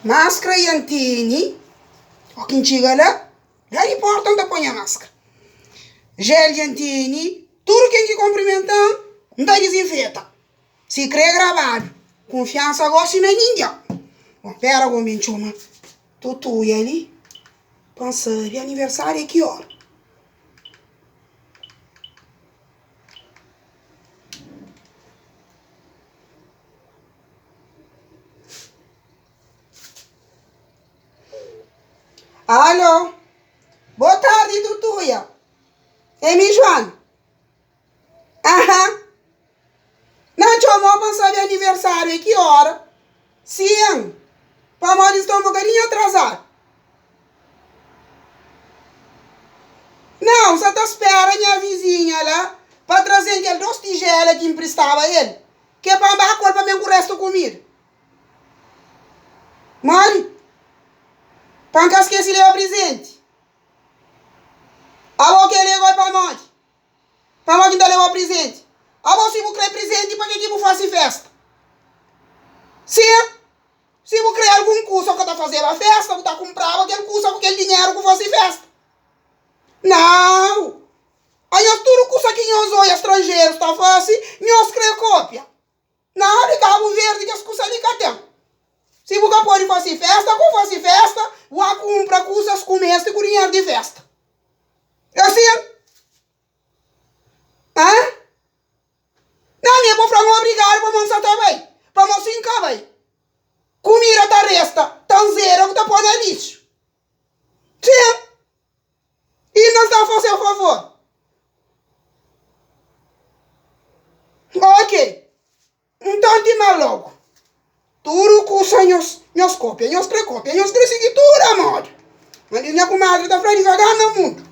Maskra i antini, o ki N txiga la, la di porta N ta poi nha maskra. Jel di antini, tudu ken ki konprimenta-m, N ta dizinfeta. Si kre grabadu, kunfiansa gosi na ningen. Bon, pera gomi N txoma Tutuia li pa N sabe aniversariu é ki ora. Alo, bo tardi Tutuia, é mi Joana. Aha, Nan txoma-u pa N sabe aniversáriu é ki óra. Sin, pamodi N sta un bokadinhu atrazadu. Nau, N sa ta spera nha vizinha la pa traze-m kel dos tijéla ki N pristaba el, ki é pa N ba ku el pa ben ku réstu kumida. Modi? Pa N ka skese leba prizenti. Abo kel-li é goi pamodi? Pamodi N ta leba prizenti? Abo si bu kre prizenti, pake ki bu fase festa? Sin, si bu kre algun kusa, bu ka ta fazeba festa, bu ta kunpraba kel kusa ku kel dinheru ku fase festa. Nau! Anhos tudu kusa ki nhos oja stranjerus ta fase, nhos kre kopia. Na di Kabu Verdi kes kusa li ka ten. Si bu ka pode fase festa, ku fase festa, bu a kunpra kusas ku meste ku dinheru di festa. É asin? Hã? Na mi bu fla-m obrigadu pamodi N sa ta bai. Pamodi si N ka bai, kumida ta resta, ta nzeda ku ta poi na lixu. Sin! Inda N sta fase favor. Ok, nton ti ma logu. Tudu kusa nhos, nhos kopia, nhos kre kopia, nhos kre sigi tudu a moda. Ma di nha kumadri ta fla divagar na mundu.